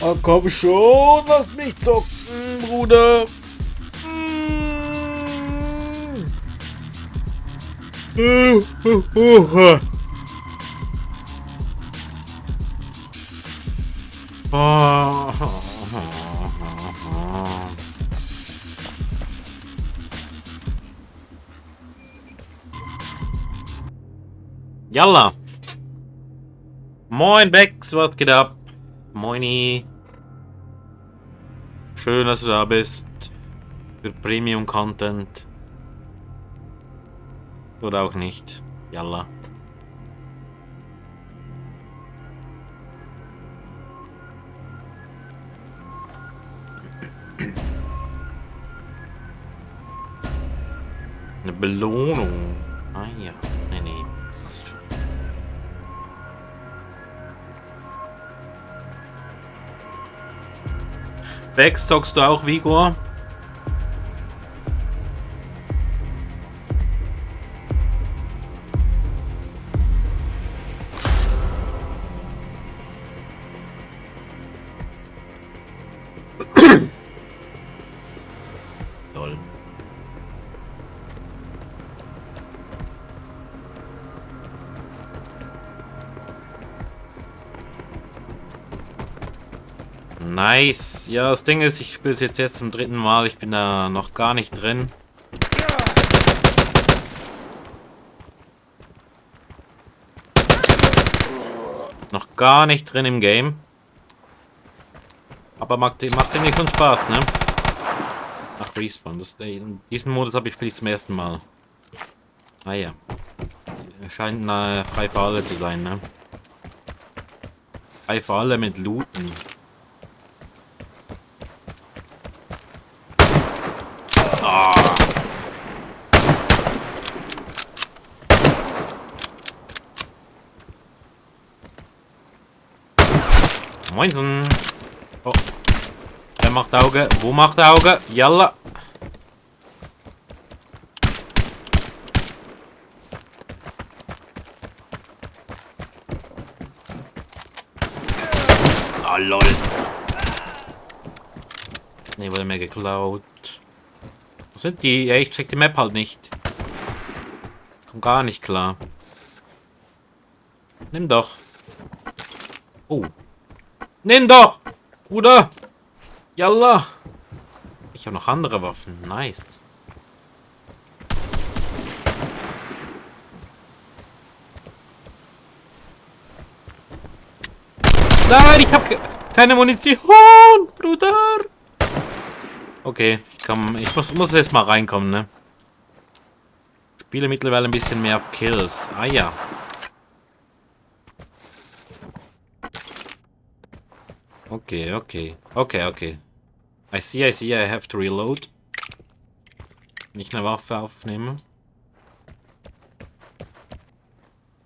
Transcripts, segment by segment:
Oh, komm schon, lass mich zocken, Bruder. Jalla. Moin Bex, was geht ab? Moini. Schön, dass du da bist. Für Premium Content. Oder auch nicht. Jalla. Eine Belohnung. Ah ja. Nee. Passt schon. Bex, zockst du auch Vigor? Toll. Nice. Ja, das Ding ist, ich spiele es jetzt erst zum 3. Mal. Ich bin da noch gar nicht drin. Noch gar nicht drin im Game. Aber macht irgendwie schon Spaß, ne? Ach, Respawn. Diesen Modus spiele ich zum ersten Mal. Ah ja. Scheint frei für alle zu sein, ne? Frei für alle mit Looten. Ah. Moinsen. Oh. Wer macht Auge? Wo macht Auge? Jalla. Ah, lol. Ne, wurde mir geklaut. Was sind die? Ja, ich check die Map halt nicht. Komm gar nicht klar. Nimm doch. Oh. Nimm doch! Bruder! Yalla! Ich habe noch andere Waffen. Nice. Nein, ich habe keine Munition, Bruder! Okay, ich muss jetzt mal reinkommen, ne? Ich spiele mittlerweile ein bisschen mehr auf Kills. Ah ja. Okay. I see, I have to reload. Nicht eine Waffe aufnehmen.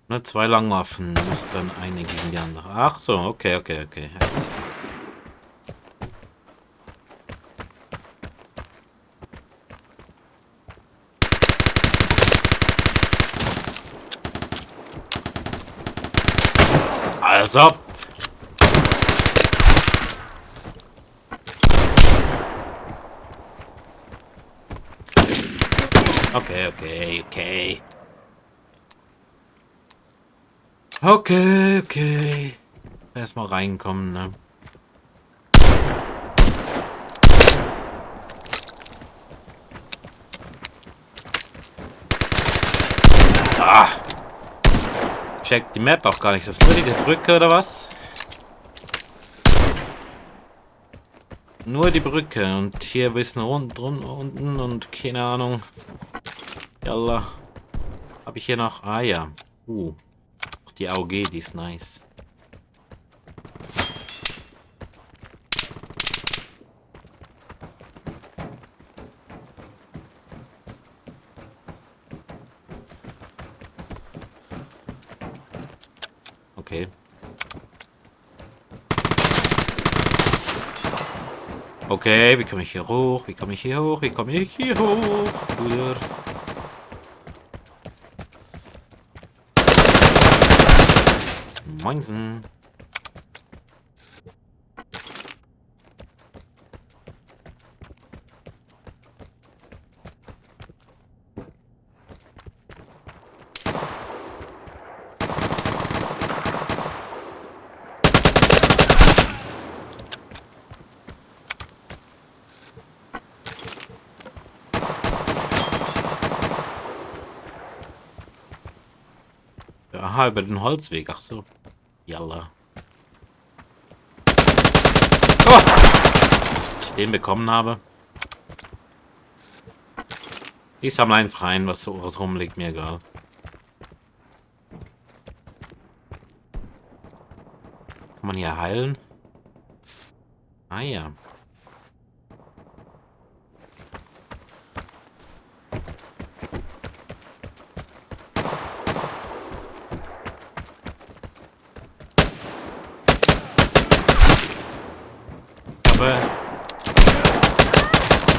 Nur 2 Langwaffen, muss dann eine gegen die andere. Ach so, okay. Also. Okay. Erstmal reinkommen, ne? Ah! Check die Map auch gar nicht. Ist das nur die Brücke oder was? Nur die Brücke und hier ein bisschen unten und keine Ahnung. Yalla. Habe ich hier noch? Ah ja. Die AOG, die ist nice. Okay. Okay, wie komme ich hier hoch? Bruder. Moinsen. Aha, über den Holzweg. Ach so. Jalla. Oh! Als ich den bekommen habe. Die sammeln einfach ein, was so was rumliegt, mir egal. Kann man hier heilen? Ah ja.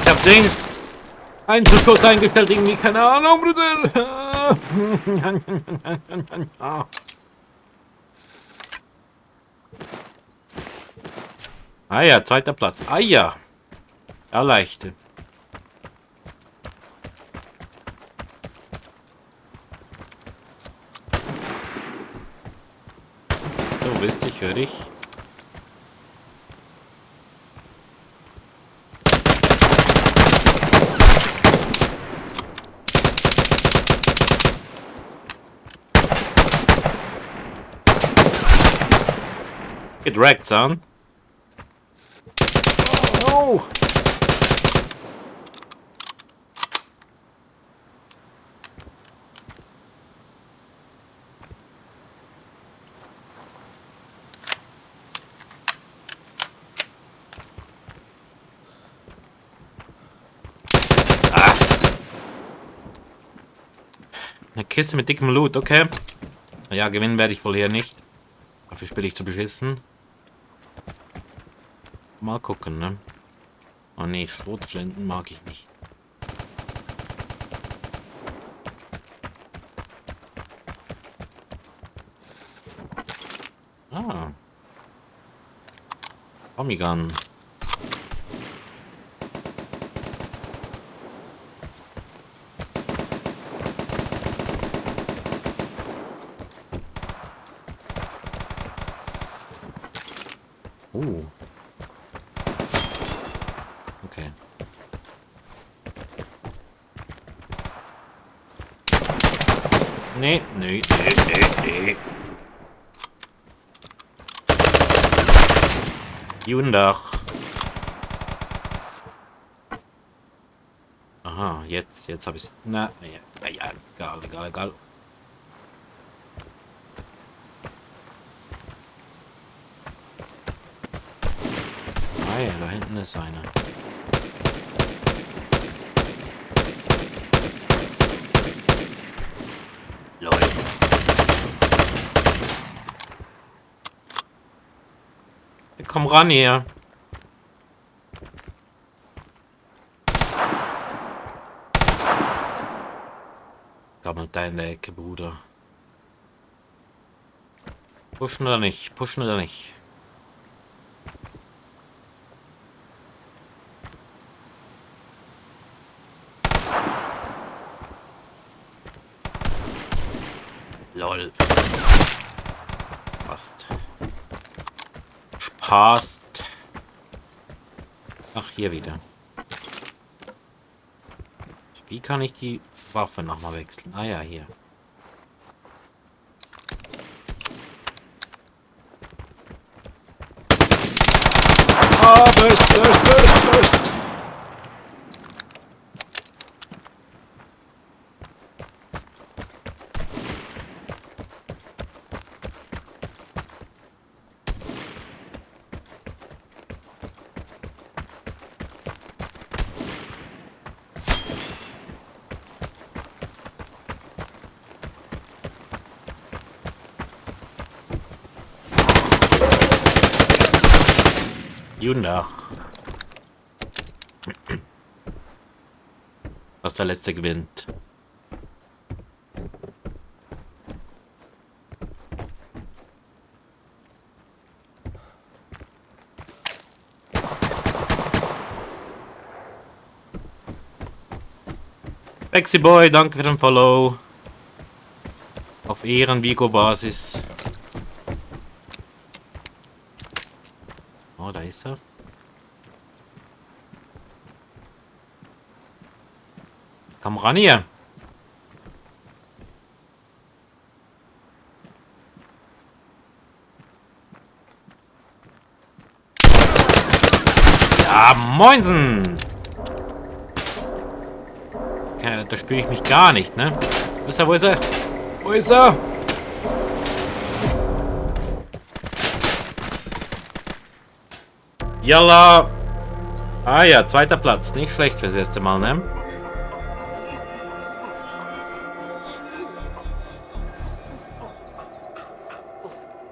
Ich hab Dings. Einzelschuss eingestellt, irgendwie, keine Ahnung, Bruder. Ah ja, zweiter Platz. Ah ja. Ja, leichte. So, bist ich, höre dich. Get wrecked, son. Oh! Eine Kiste mit dickem Loot, okay. Ja, gewinnen werde ich wohl hier nicht. Dafür spiele ich zu beschissen. Mal gucken, ne? Oh ne, Schrotflinten mag ich nicht. Ah. Tommy Gun. Okay. Nee, nee, nee, nee, nee. Guten Tag. Aha, jetzt habe ich's. Na ja, egal. Ah ja, da hinten ist einer. Lol. Komm ran hier. Gammelt da in der Ecke, Bruder. Pushen oder nicht? Pushen oder nicht? Lol. Passt. Spaß. Ach, hier wieder. Wie kann ich die Waffe nochmal wechseln? Ah ja, hier. Ah, Burst. Guten Tag. Was der Letzte gewinnt. Sexy Boy, danke für den Follow. Auf Ehren-Vigo-Basis. Oh, da ist er. Komm ran hier. Moinsen! Okay, da spüre ich mich gar nicht, ne? Wo ist er? Wo ist er? Wo ist er? Yalla! Ah ja, zweiter Platz. Nicht schlecht fürs erste Mal, ne?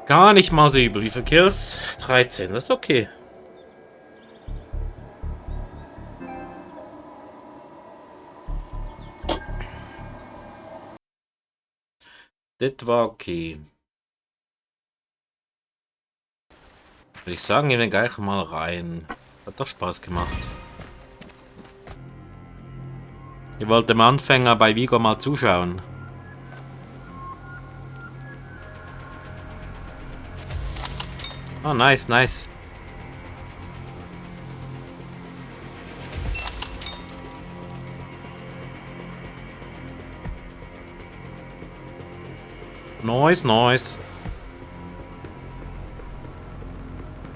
Gar nicht mal so übel. Wie viele Kills? 13, das ist okay. Das war okay. Würde ich sagen, gehen wir gleich mal rein. Hat doch Spaß gemacht. Ich wollte dem Anfänger bei Vigo mal zuschauen. Oh, nice, nice. Nice, nice.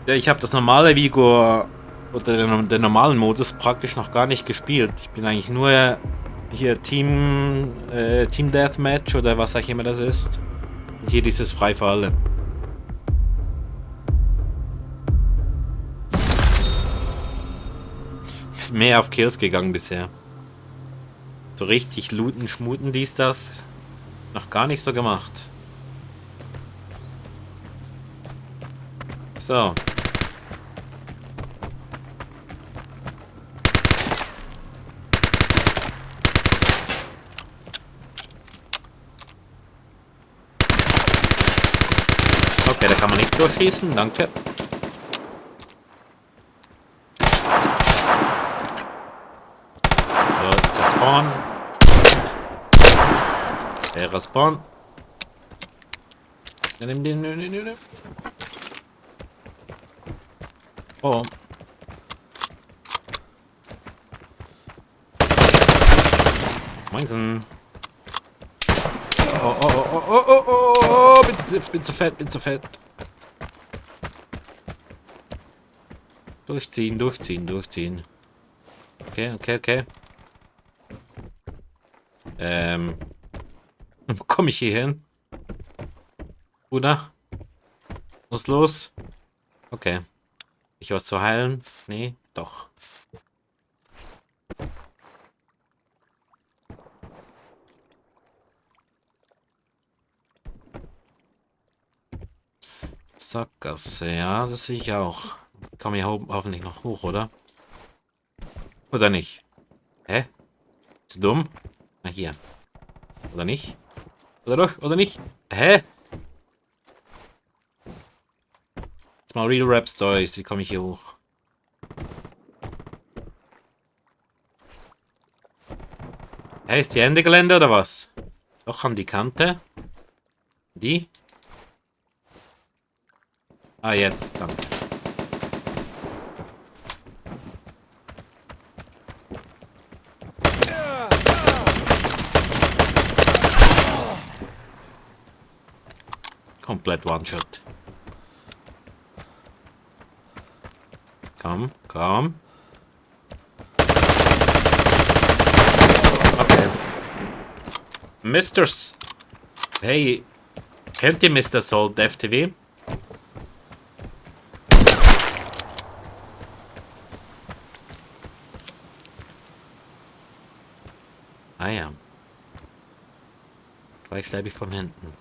Ja, ich habe das normale Vigo oder den normalen Modus praktisch noch gar nicht gespielt. Ich bin eigentlich nur hier Team Deathmatch oder was auch immer das ist. Und hier dieses frei für alle. Mehr auf Kills gegangen bisher. So richtig looten, schmuten dies, das. Noch gar nicht so gemacht. So. Okay, da kann man nicht durchschießen, danke. So, der Spawn. Der Respawn. Ja, nimm den. Oh. Moinsen. Oh. Bin zu fett, bin zu fett. Durchziehen. Okay. Wo komme ich hier hin? Bruder? Was los? Okay. Ich was zu heilen? Nee, doch. Sackgasse, ja, das sehe ich auch. Ich komme hier hoffentlich noch hoch, oder? Oder nicht? Hä? Ist du dumm? Na hier. Oder nicht? Oder doch? Oder nicht? Hä? Jetzt mal Real Rap Stories. Wie komme ich hier hoch? Hä, ist die Ende Gelände oder was? Doch an die Kante. Die? Ah, jetzt. Danke. Komplett One-Shot. Komm. Okay. Hey, kennt ihr Mr. Soul DevTV? Ah ja. Gleich sterbe ich von hinten.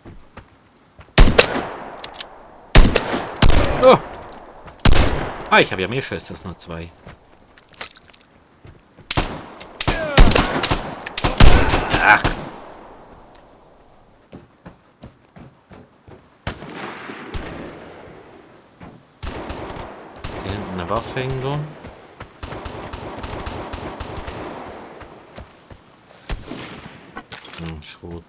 Oh! Ah, ich habe ja mehr Schüsse als nur 2. Ach! Hier hinten eine Waffe irgendwo. Schrot.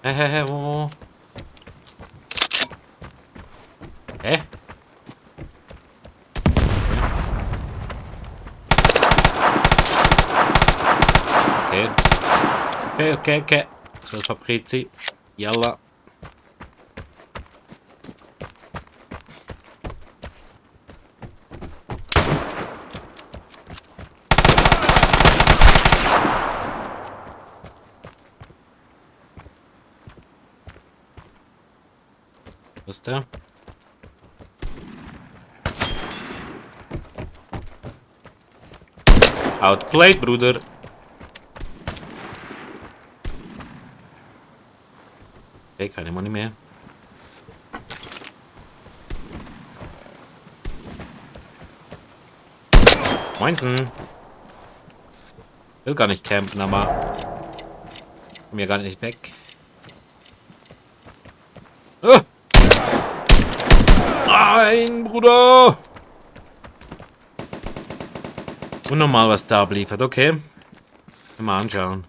Wo? Hä? Okay. Okay. 12er Prezi. Yalla. Wo ist der? Outplayed, Bruder. Okay, keine Money mehr. Moinsen. Will gar nicht campen, aber komm hier gar nicht weg. Ah! Nein, Bruder! Unnormal, was da abliefert. Okay. Mal anschauen.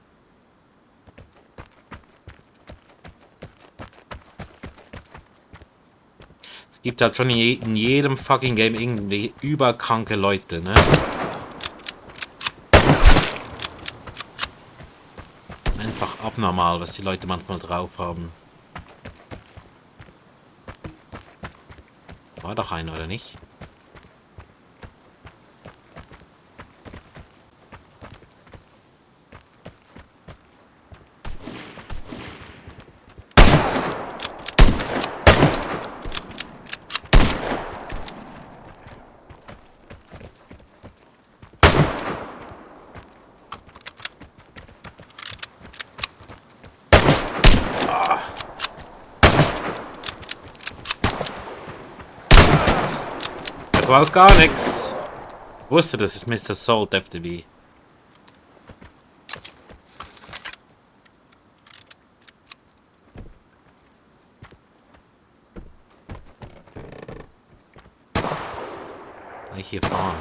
Es gibt halt schon in jedem fucking Game irgendwie überkranke Leute, ne? Einfach abnormal, was die Leute manchmal drauf haben. War doch einer, oder nicht? Das war gar nichts. Ich wusste, das ist Mr. Salt FTV. Ich hier fahren.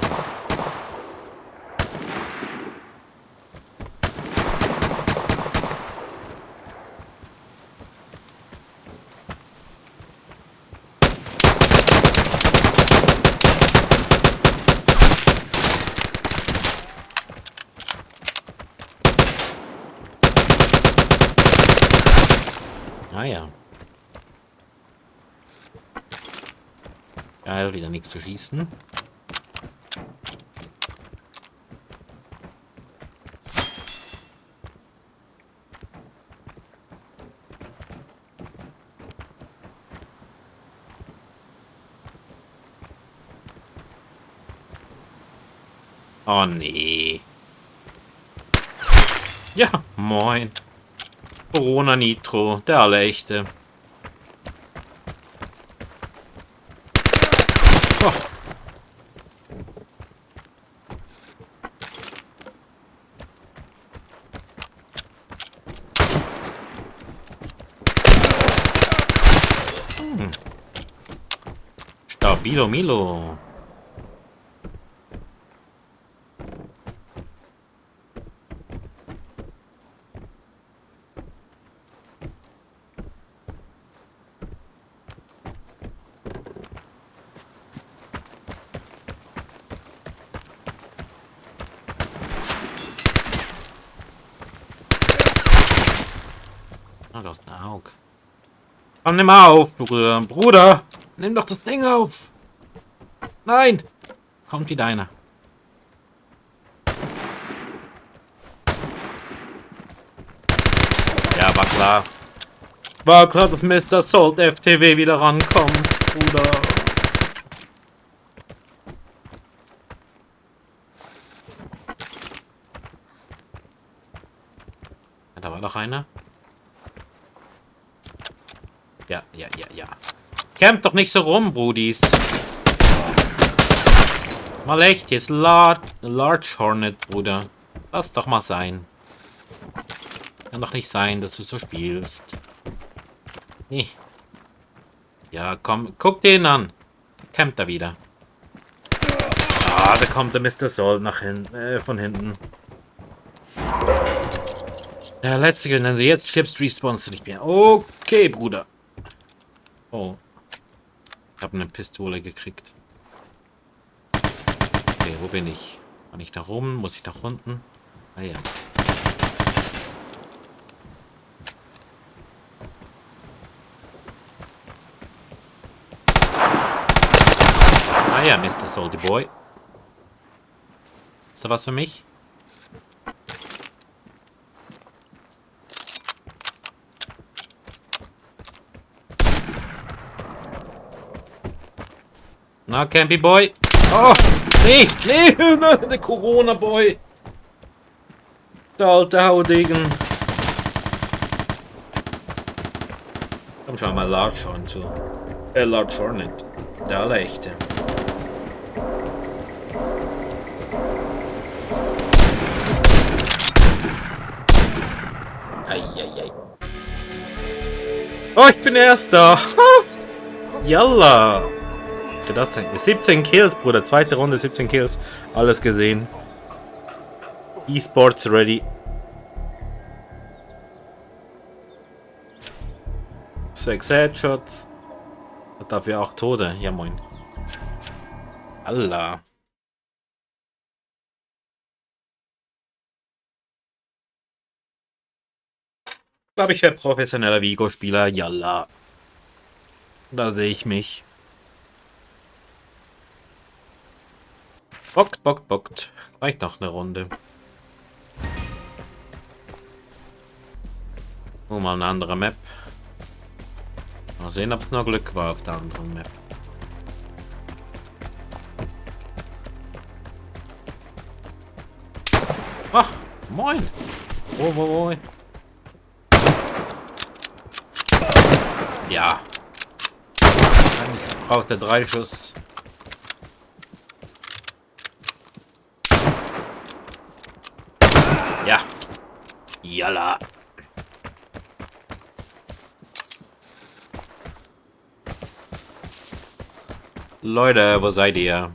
Ah ja. Geil, wieder nichts zu schießen. Oh nee. Ja, moin. Corona Nitro, der Allerechte. Oh. Stabilo Milo. Ah, du hast ein Auge. Komm, nimm mal auf, Bruder. Bruder, nimm doch das Ding auf. Nein. Kommt wieder einer. Ja, war klar. War klar, dass Mr. Salt FTW wieder rankommt, Bruder. Ja, da war doch einer. Ja. Camp doch nicht so rum, Brudis. Mal echt, hier ist Large Hornet, Bruder. Lass doch mal sein. Kann doch nicht sein, dass du so spielst. Nee. Ja, komm, guck den an. Campt er wieder. Ah, da kommt der Mr. Soul nach hinten, von hinten. Der letzte, wenn du jetzt stirbst, respawnst du nicht mehr. Okay, Bruder. Oh. Ich habe eine Pistole gekriegt. Okay, wo bin ich? Kann ich nach oben? Muss ich nach unten? Ah ja. Ah ja, Mr. Salty Boy. Ist da was für mich? Na, Campy Boy. Oh, nee, nee, der Corona Boy. Der alte Haudegen. Komm schon mal Large Horn zu. Large Hornet. Der allerechte. Eieiei. Oh, ich bin Erster. Yalla. Für das denn? 17 Kills, Bruder. Zweite Runde, 17 Kills. Alles gesehen. E-Sports ready. 6 Headshots. Und dafür auch Tode. Ja, moin. Allah. Ich glaube, ich werde professioneller Vigo-Spieler. Yalla. Da sehe ich mich. Bockt, bockt, bockt. Reicht noch eine Runde. Oh, mal eine andere Map. Mal sehen, ob es nur Glück war auf der anderen Map. Ach, moin. Oh, moin. Ja. Ich brauchte 3 Schuss. Ja. Jalla. Leute, wo seid ihr?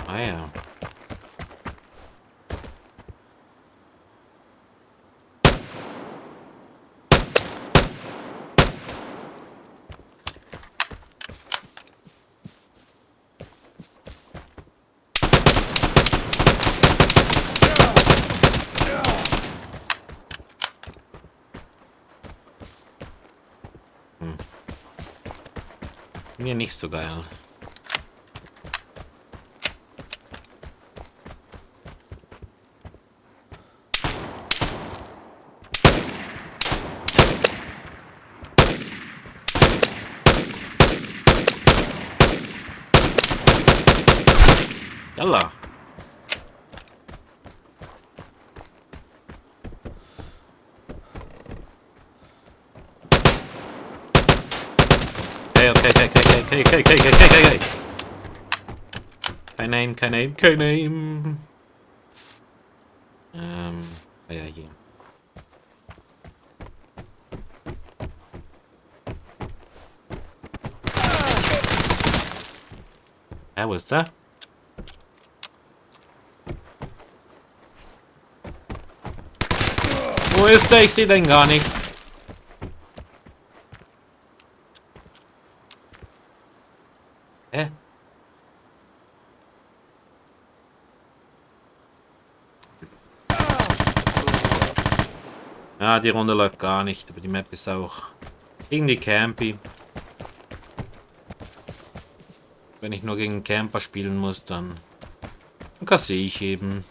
Ah ja. Mir nicht so geil. Yalla. Okay. Kein Name. Ja, hier. Ja, wo ist der? Wo ist der? Ich sehe den gar nicht. Hä? Ja, die Runde läuft gar nicht, aber die Map ist auch irgendwie campy. Wenn ich nur gegen Camper spielen muss, dann kassiere ich eben.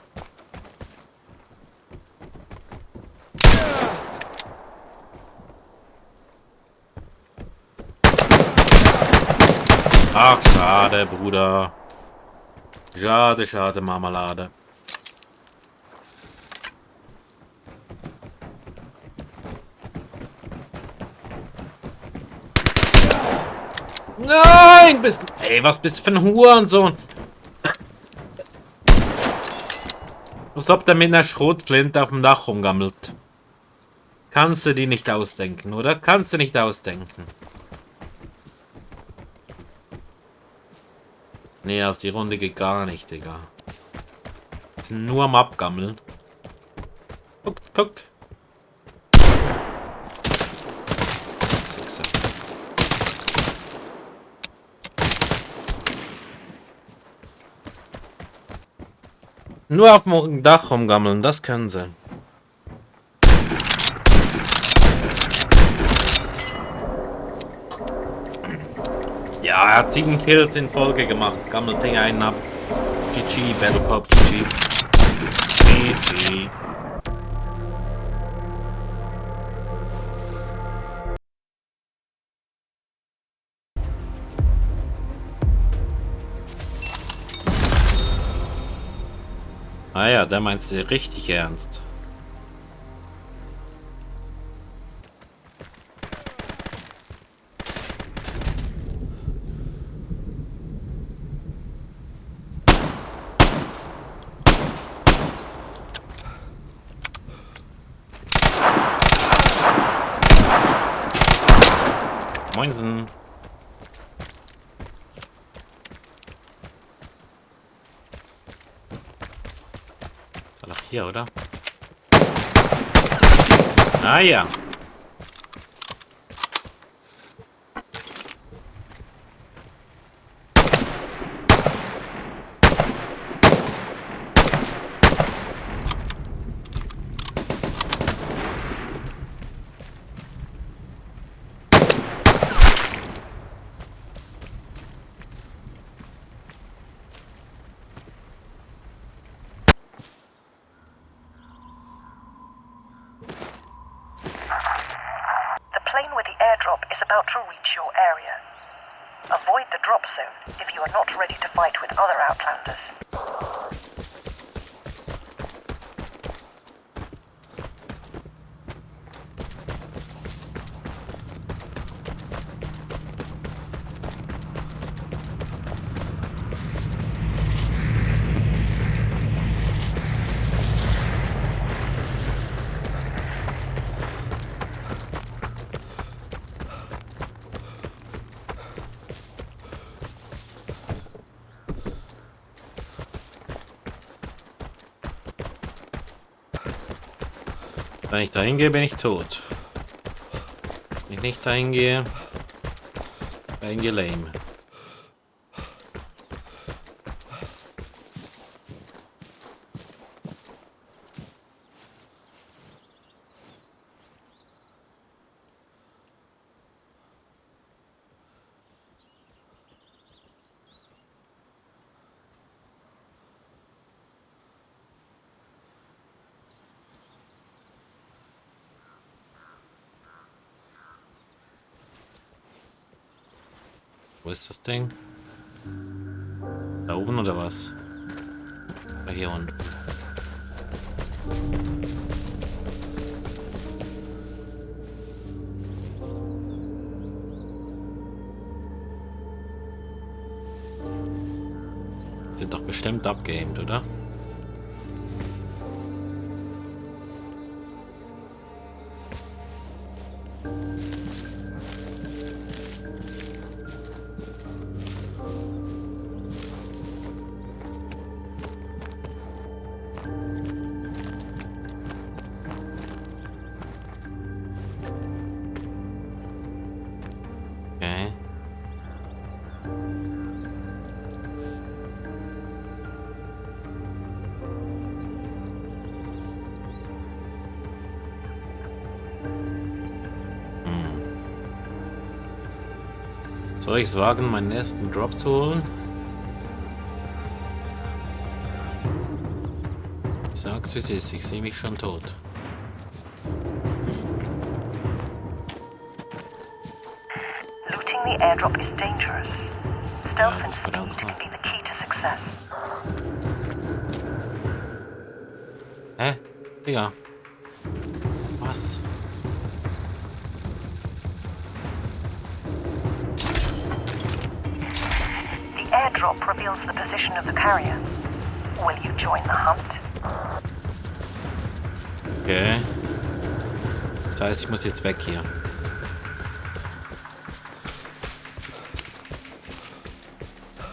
Ach, schade, Bruder. Schade, Marmelade. Nein! Ey, was bist du für ein Hurensohn? Als ob der mit einer Schrotflinte auf dem Dach rumgammelt. Kannst du die nicht ausdenken, oder? Kannst du nicht ausdenken. Nee, aus die Runde geht gar nicht, Digga. Ist nur am Abgammeln. Guck, guck. Sechser. Nur auf dem Dach rumgammeln, das können sie. Ja, er hat 7 Kills in Folge gemacht. Gammelt Ding einen ab. GG, Battle Pop, GG. GG. Ah ja, der meinst du richtig ernst. Moinsen. Ist doch hier, oder? Ah ja. Is about to reach your area. Avoid the drop zone if you are not ready to fight with other Outlanders. Wenn ich dahin gehe, bin ich tot. Wenn ich nicht dahin gehe, bin ich lame. Wo ist das Ding? Da oben oder was? Oder hier unten? Sind doch bestimmt abgeaimt, oder? Okay. Soll ich es wagen, meinen ersten Drop zu holen? Ich sag's wie es ist, ich sehe mich schon tot. Looting the airdrop is dangerous. Stealth and speed can be the key to success. Hä? Digga. Was? The airdrop reveals the position of the carrier. Will you join the hunt? Okay. Das heißt, ich muss jetzt weg hier.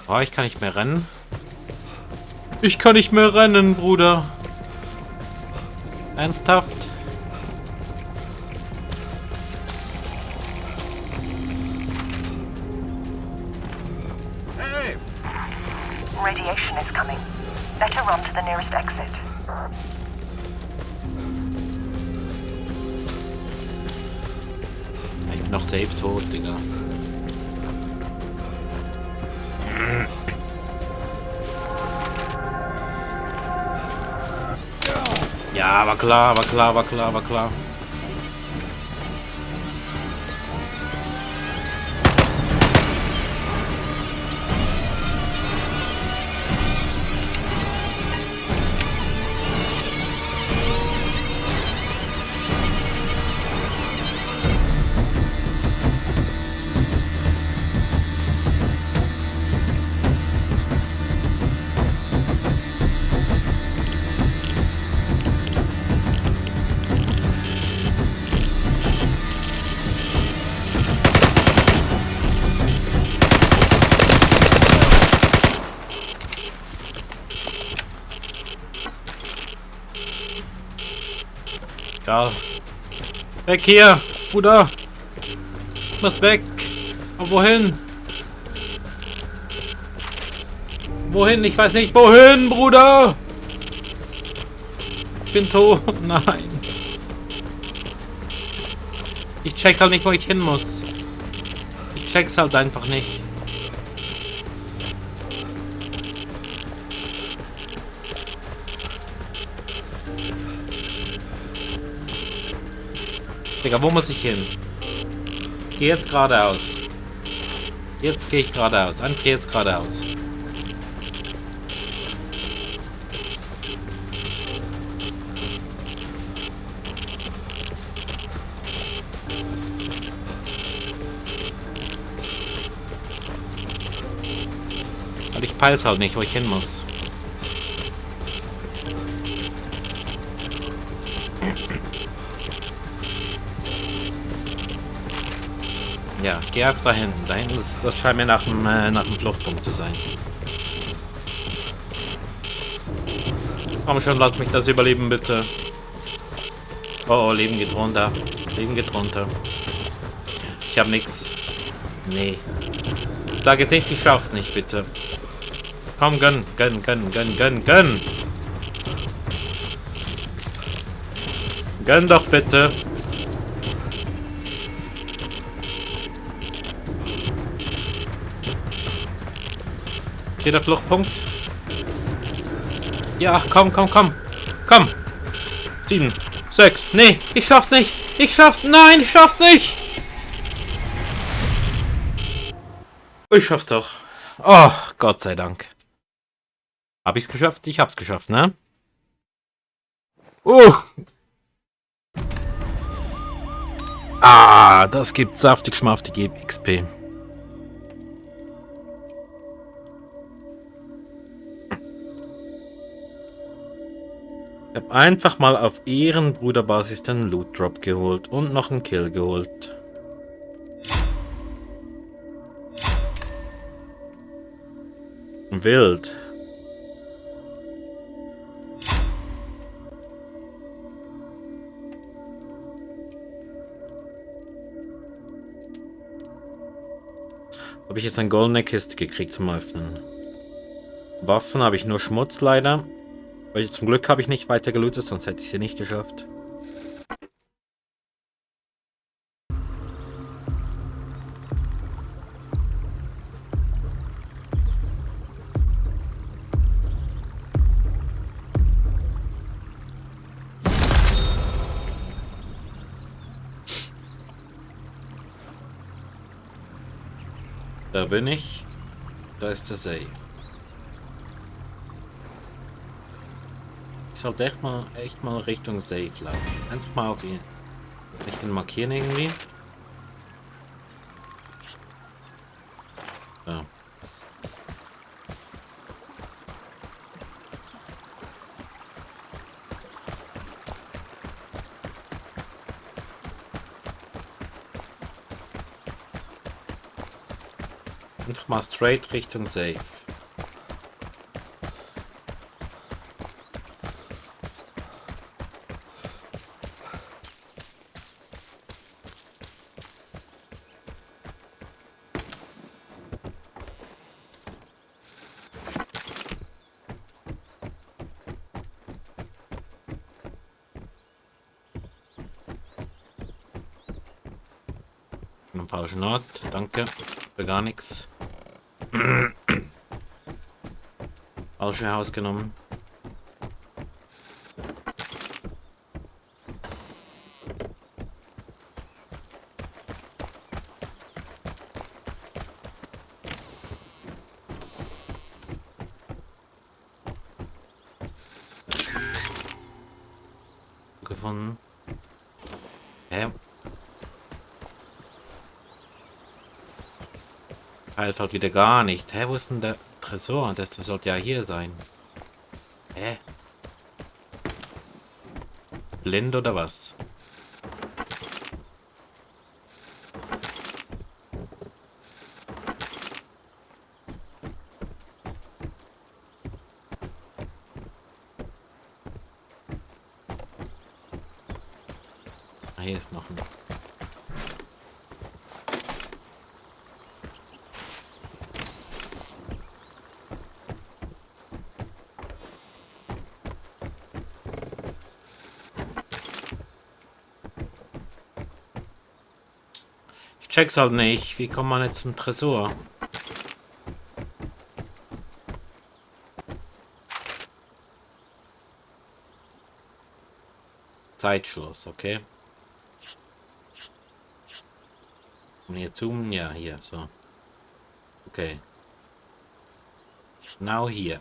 Oh, ich kann nicht mehr rennen. Ich kann nicht mehr rennen, Bruder. Ernsthaft? Hey! Radiation is coming. Better run to the nearest exit. Ich bin noch safe tot, Digga. Ja, war klar, war klar, war klar, war klar. Egal. Weg hier, Bruder. Muss weg. Aber wohin? Wohin? Ich weiß nicht. Wohin, Bruder? Ich bin tot. Nein. Ich check halt nicht, wo ich hin muss. Ich check's halt einfach nicht. Digga, wo muss ich hin? Geh jetzt geradeaus. Jetzt gehe ich geradeaus. Einfach jetzt geradeaus. Aber ich peil's halt nicht, wo ich hin muss. Ja, geh einfach da hinten. Da hinten ist, das scheint mir nach dem Fluchtpunkt zu sein. Komm schon, lass mich das überleben, bitte. Oh, Leben geht runter. Leben geht runter. Ich hab nix. Nee. Sag jetzt nicht, ich schaff's nicht, bitte. Komm, gönn. Gönn doch, bitte. Hier der Fluchtpunkt. Ja, komm. Komm. 7, 6. Nee, ich schaff's nicht. Nein, ich schaff's nicht. Ich schaff's doch. Oh, Gott sei Dank. Hab ich's geschafft? Ich hab's geschafft, ne? Ah, das gibt saftig schmaftig XP. Ich habe einfach mal auf Ehrenbruderbasis den Loot Drop geholt und noch einen Kill geholt. Wild. Habe ich jetzt eine goldene Kiste gekriegt zum Öffnen. Waffen habe ich nur Schmutz leider. Weil zum Glück habe ich nicht weiter gelootet, sonst hätte ich sie nicht geschafft. Da bin ich. Da ist der Safe. Ich sollte echt mal Richtung Safe laufen. Einfach mal auf ihn. Ich den markieren irgendwie. So. Einfach mal straight Richtung Safe. Ein falschen Ort, danke. Für gar nichts. Falsche Haus genommen. Gefunden. Hä? Teils halt wieder gar nicht. Hä, wo ist denn der Tresor? Das sollte ja hier sein. Hä? Blind oder was? Ah, hier ist noch ein. Ich check's halt nicht. Wie kommt man jetzt zum Tresor? Zeitschluss, okay. Und hier zoomen, ja, hier, so. Okay. Genau hier.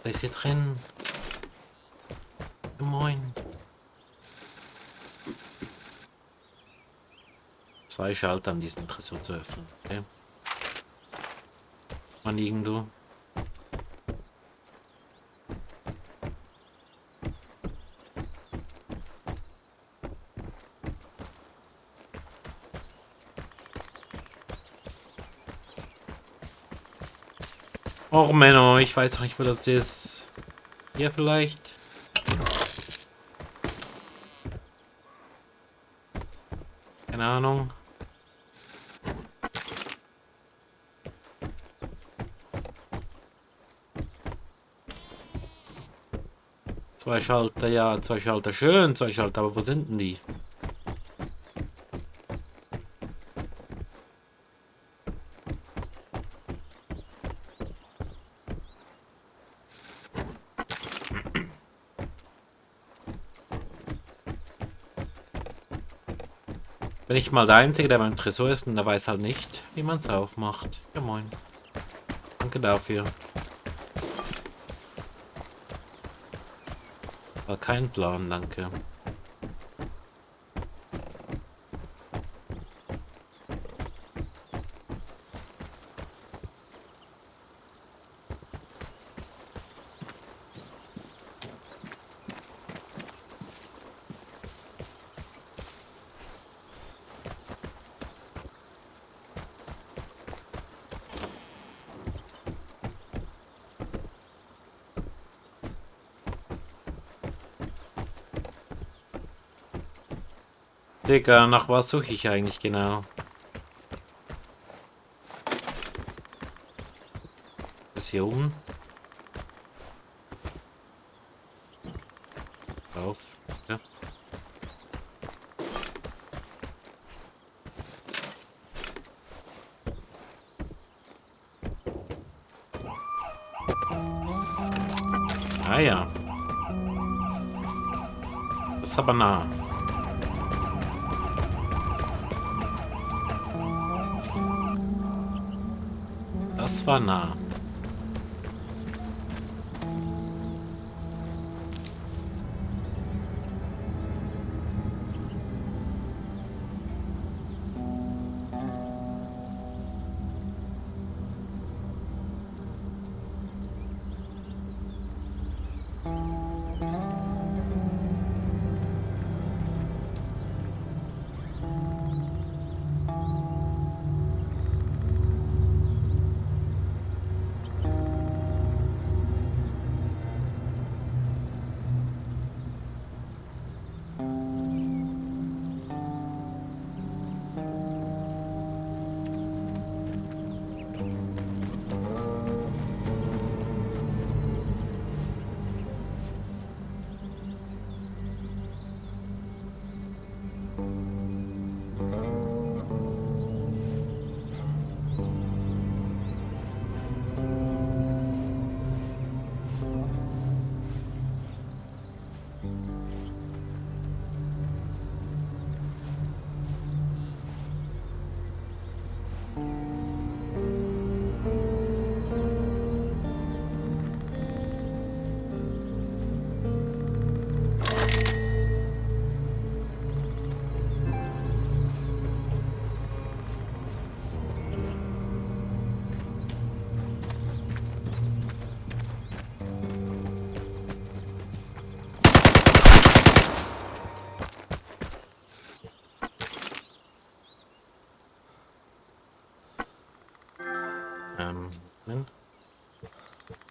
Was ist hier drin? Moin. 2 Schalter, um diesen Tresor zu öffnen. Okay. Wann liegen du? Och Menno, ich weiß doch nicht, wo das ist. Hier vielleicht? Keine Ahnung. Zwei Schalter, ja, 2 Schalter, schön, 2 Schalter, aber wo sind denn die? Bin ich mal der Einzige, der beim Tresor ist und der weiß halt nicht, wie man es aufmacht. Ja moin. Danke dafür. War kein Plan, danke. Digga, nach was suche ich eigentlich genau? Das hier oben? Auf. Ja. Ah ja. Das ist aber nah. Das war nah.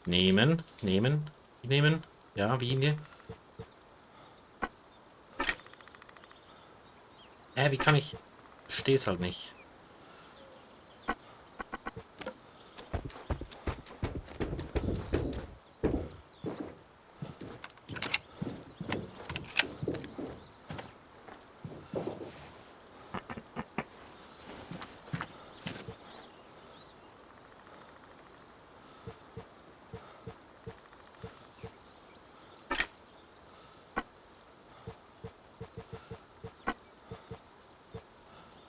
Nehmen. Nehmen. Ja, wie ne? Wie kann ich... Steh's halt nicht.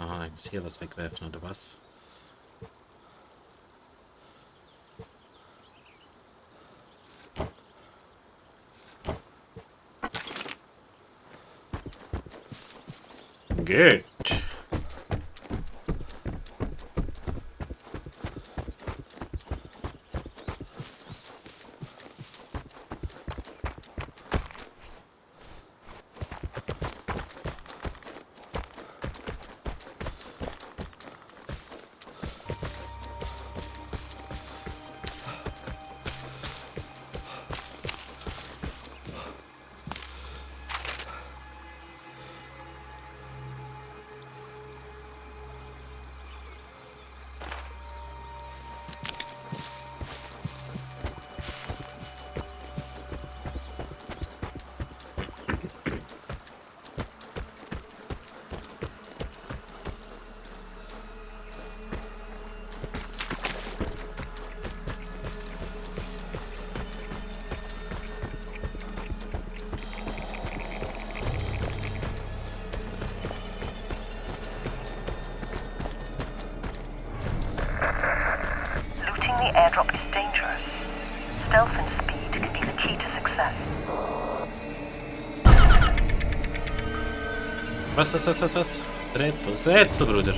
Ah, ich muss hier was wegwerfen, oder was? Gut. Looting the airdrop is dangerous. Stealth and speed can be the key to success. Was? Das Rätsel, Bruder.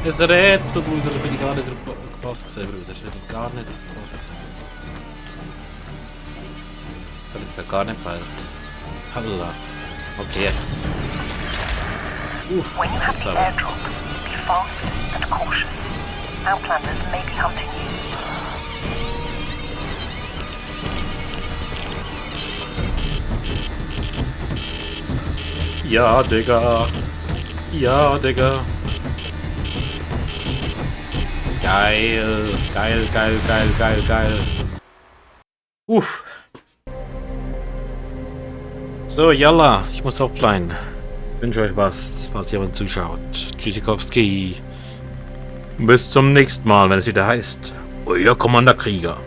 Das Rätsel, Bruder. Da bin ich gar nicht drauf gepasst gesehen, Bruder. Da bin ich gar nicht drauf gepasst gesehen. Das ist mir gar nicht bald. Halla. Okay, jetzt. When you have the airdrop, be fast and cautious. Outlanders may be hunting you. Ja, Digga. Ja, Digga. Geil. Geil. Uff. So, yalla. Ich muss offline. Ich wünsche euch was, falls jemand zuschaut. Tschüssikowski. Bis zum nächsten Mal, wenn es wieder heißt, euer Commander Krieger.